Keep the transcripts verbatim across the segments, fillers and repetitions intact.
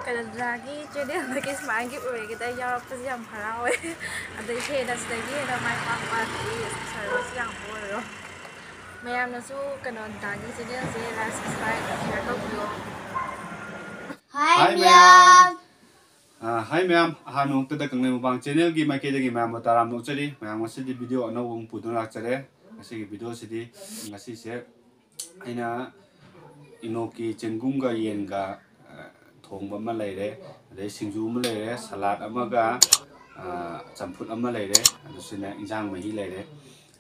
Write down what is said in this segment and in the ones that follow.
ꯀꯩꯅꯣ, ꯗꯥꯒꯤ ꯆꯦꯅꯦꯜꯗꯒꯤ ꯁꯨꯃꯥꯏꯅ ꯒꯤꯐ ꯑꯣꯏꯒꯦꯗ ꯌꯥꯎꯔꯛꯄꯁꯦ ꯌꯥꯝ ꯍꯔꯥꯎꯋꯦ꯫ ꯑꯗꯩ ꯍꯦꯟꯅ ꯁꯤꯗꯒꯤ ꯍꯦꯟꯅ ꯃꯥꯏ ꯄꯥꯛꯄ ꯑꯗꯒꯤ ꯁꯔꯚꯤꯁ ꯌꯥꯝꯕ ꯑꯣꯏꯔꯣ꯫ ꯃꯌꯥꯝꯅꯁꯨ ꯀꯩꯅꯣ, ꯗꯥꯒꯤ ꯆꯦꯅꯦꯜꯁꯦ ꯂꯥꯏꯛ, ꯁꯕꯁꯀ꯭ꯔꯥꯏꯕ, ꯁꯤꯌꯔ ꯇꯧꯕꯤꯌꯣ꯫ ꯍꯥꯏ ꯍꯥꯏ ꯃꯌꯥꯝ꯫ ꯃꯌꯥꯝ꯫ ꯑꯥ, ꯍꯥꯏ ꯃꯌꯥꯝ, ꯑꯍꯥꯟꯕ ꯃꯛꯇꯗ ꯀꯪꯂꯩ ꯃꯨꯛꯕꯥꯡ ꯆꯦꯅꯦꯜꯒꯤ ꯃꯥꯏꯀꯩꯗꯒꯤ ꯃꯌꯥꯝꯕꯨ ꯇꯔꯥꯝꯅ ꯑꯣꯛꯆꯔꯤ꯫ ꯃꯌꯥꯝ, ꯉꯁꯤꯗꯤ ꯚꯤꯗꯤꯑꯣ ꯑꯅꯧꯕ ꯑꯃ ꯄꯨꯗꯨꯅ ꯂꯥꯛꯆꯔꯦ꯫ ꯉꯁꯤꯒꯤ ꯚꯤꯗꯤꯑꯣꯁꯤꯗꯤ, ꯉꯁꯤꯁꯦ ꯑꯩꯅ ꯏꯅꯣꯛꯀꯤ ꯆꯦꯡꯒꯨꯝꯒ ꯌꯦꯟꯒ, ꯑ, ꯊꯣꯡꯕ ꯑꯃ ꯂꯩꯔꯦ, ꯑꯗꯩ ꯁꯤꯡꯖꯨ ꯑꯃ ꯂꯩꯔꯦ, ꯁꯂꯥꯗ ꯑꯃꯒ, ꯑ, ꯆꯝꯐꯨꯠ ꯑꯃ ꯂꯩꯔꯦ, ꯑꯗꯨꯁꯤꯅ ꯏꯟꯖꯥꯡ ꯃꯍꯤ ꯂꯩꯔꯦ꯫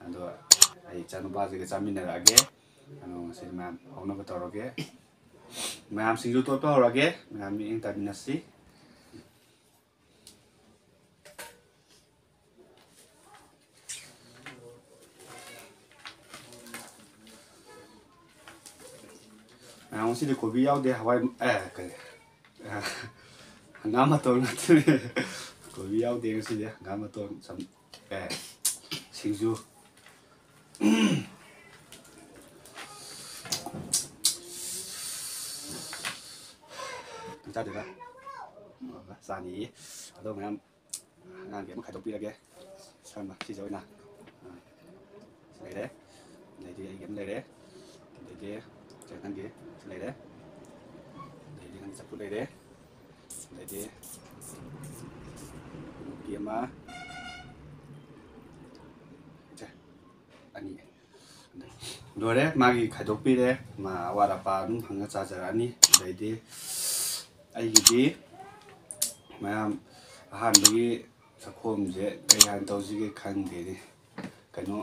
ꯑꯗꯣ ꯑꯩ ꯏꯆꯥꯅꯨꯄꯥꯁꯤꯒ ꯆꯥꯃꯤꯟꯅꯔꯛꯑꯒꯦ꯫ ꯑꯗꯣ ꯉꯁꯤꯗꯤ ꯃꯌꯥꯝ ꯍꯧꯅꯕ ꯇꯧꯔꯒꯦ꯫ ꯃꯌꯥꯝ ꯁꯤꯡꯖꯨ ꯇꯣꯠꯄ ꯍꯧꯔꯒꯦ꯫ ꯃꯌꯥꯝ ꯃꯤꯠꯌꯦꯡ ꯇꯥꯃꯤꯟꯅꯁꯤ꯫ ꯃꯌꯥꯝ, ꯉꯁꯤꯗꯤ ꯀꯣꯕꯤ ꯌꯥꯎꯗꯦ, ꯍꯋꯥꯏ, ꯑꯦ, ꯀꯔꯤ, ꯑ, ꯍꯪꯒꯥꯝ ꯃꯇꯣꯟ ꯉꯥꯛꯇꯅꯦ꯫ ꯀꯣꯕꯤ ꯌꯥꯎꯗꯦ ꯉꯁꯤꯗꯤ, ꯍꯪꯒꯥꯝ ꯃꯇꯣꯟ, ꯆꯝ-, ꯑꯦ, ꯁꯤꯡꯖꯨ꯫ ꯆꯥꯗꯣꯏꯔꯥ? ꯆꯥꯅꯤꯌꯦ꯫ ꯑꯗꯣ ꯃꯌꯥꯝ, ꯑꯉꯥꯡꯒꯤ ꯑꯃ ꯈꯥꯏꯗꯣꯛꯄꯤꯔꯒꯦ꯫ ꯁꯝꯕ ꯁꯤꯁꯦ ꯑꯣꯏꯅ꯫ ꯑꯥ, ꯁꯤ ꯂꯩꯔꯦ꯫ ꯑꯗꯩꯗꯤ ꯑꯩꯒꯤ ꯑꯃ ꯂꯩꯔꯦ꯫ ꯑꯗꯩꯗꯤ ꯁꯦ ꯅꯪꯒꯤ ꯁꯤ ꯂꯩꯔꯦ꯫ ꯑꯗꯩꯗꯤ ꯅꯪꯒꯤ ꯆꯝꯐꯨꯠ ꯂꯩꯔꯦ꯫ ꯑꯗꯩꯗꯤ ꯅꯨꯄꯤ ꯑꯃ꯫ ꯁꯦ꯫ ꯑꯅꯤ꯫ ꯂꯣꯏꯔꯦ, ꯃꯥꯒꯤ ꯈꯥꯏꯗꯣꯛꯄꯤꯔꯦ꯫ ꯃꯥ ꯑꯋꯥꯠ ꯑꯄꯥ ꯑꯗꯨꯝ ꯍꯪꯉ ꯆꯥꯖꯔꯛꯑꯅꯤ꯫ ꯑꯗꯩꯗꯤ ꯑꯩꯒꯤꯗꯤ ꯃꯌꯥꯝ ꯑꯍꯥꯟꯕꯒꯤ ꯆꯥꯛꯈꯣꯝꯁꯦ ꯀꯩ ꯍꯥꯟꯅ ꯇꯧꯁꯤꯒꯦ ꯈꯪꯗꯦꯅꯦ꯫ ꯀꯩꯅꯣ,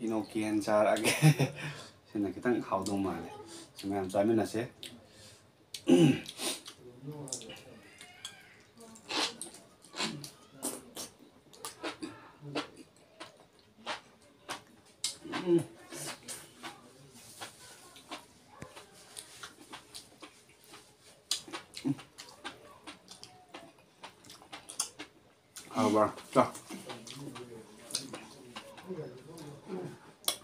ꯏꯅꯣꯛꯀꯤ ꯍꯥꯟꯅ ꯆꯥꯔꯛꯑꯒꯦ꯫ ꯁꯤꯅ ꯈꯤꯇꯪ ꯍꯥꯎꯗꯧ ꯃꯥꯜꯂꯦ꯫ ꯁꯤ ꯃꯌꯥꯝ ꯆꯥꯃꯤꯟꯅꯁꯦ꯫ ꯍꯥꯎꯕ꯭ꯔꯥ? ꯆꯥ꯫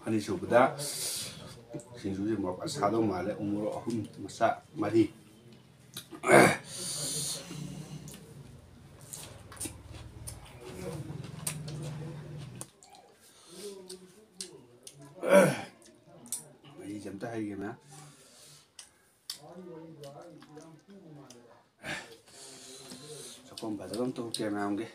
ꯑꯅꯤꯁꯨꯕꯗ ꯁꯤꯡꯖꯨꯁꯦ ꯃꯣꯔꯣꯛ ꯐꯖ ꯁꯥꯗꯧ ꯃꯥꯜꯂꯦ꯫ ꯎ ꯃꯣꯔꯣꯛ ꯑꯍꯨꯝ ꯃꯆꯥ ꯃꯔꯤ꯫ ꯂꯩꯒꯦ ꯃꯌꯥꯝ꯫ ꯆꯥꯛꯈꯨꯝ ꯐꯖꯕ ꯑꯃ ꯇꯧꯔꯛꯀꯦ ꯃꯌꯥꯝꯒꯤ꯫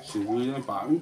ꯁꯤꯡꯖꯨꯁꯤꯅ ꯄꯥꯝꯃꯤ꯫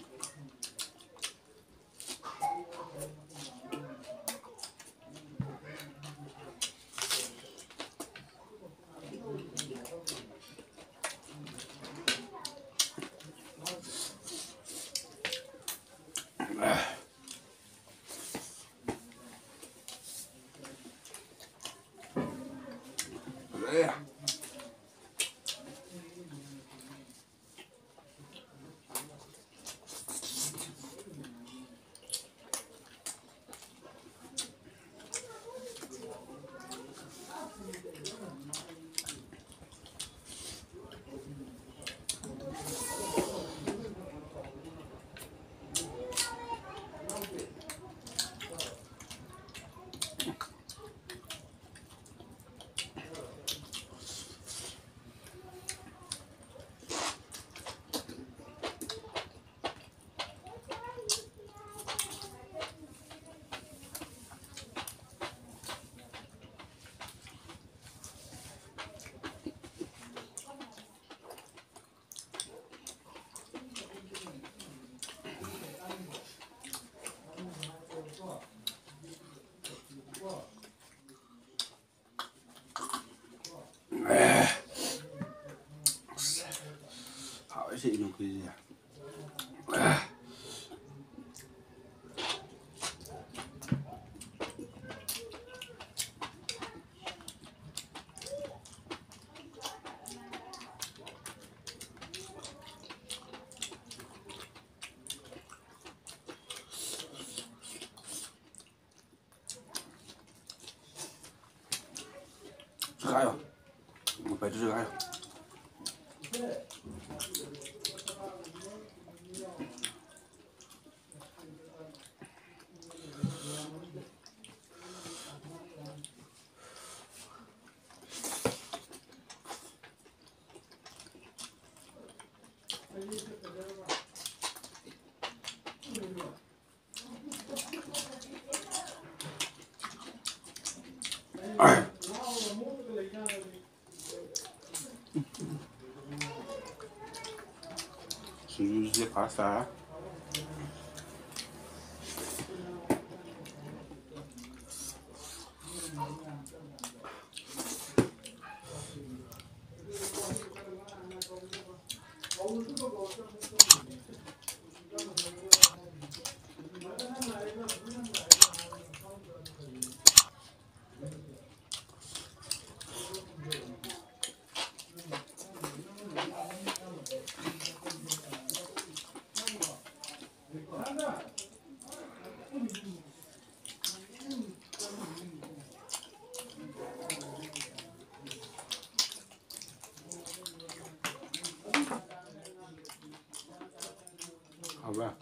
ꯍꯥꯎꯋꯦ ꯁꯤ ꯏꯅꯣꯛ ꯈꯨꯏꯁꯦ꯫ ꯆꯈꯥꯏꯌꯣ꯫ ꯃꯄꯩꯗꯨ ꯆꯈꯥꯏꯌꯣ꯫ ꯄꯥꯁ ꯇꯥꯔꯦ꯫ ꯍꯥꯎꯕ꯭ꯔꯥ?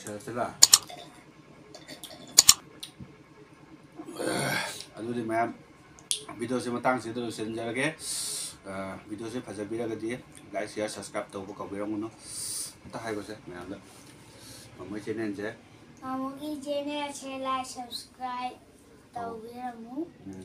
ꯆꯠꯂ ꯑꯗꯨꯗꯤ ꯃꯌꯥꯝ, ꯚꯤꯗꯤꯑꯣꯁꯦ ꯃꯇꯥꯡꯁꯤꯗ ꯂꯣꯏꯁꯤꯟꯖꯔꯒꯦ꯫ ꯚꯤꯗꯤꯑꯣꯁꯦ ꯐꯖꯕꯤꯔꯒꯗꯤ like, share, subscribe ꯇꯧꯕ ꯀꯥꯎꯕꯤꯔꯝꯒꯅꯨ꯫ ꯑꯝꯇ ꯍꯥꯏꯈꯣꯁꯦ ꯃꯌꯥꯝꯗ, ꯃꯃꯣꯏ ꯆꯦꯅꯦꯜꯁꯦ꯫ ꯃꯃꯣꯒꯤ ꯆꯦꯅꯦꯜꯁꯦ like, subscribe ꯇꯧꯕꯤꯔꯝꯃꯨ꯫ ꯎꯝ,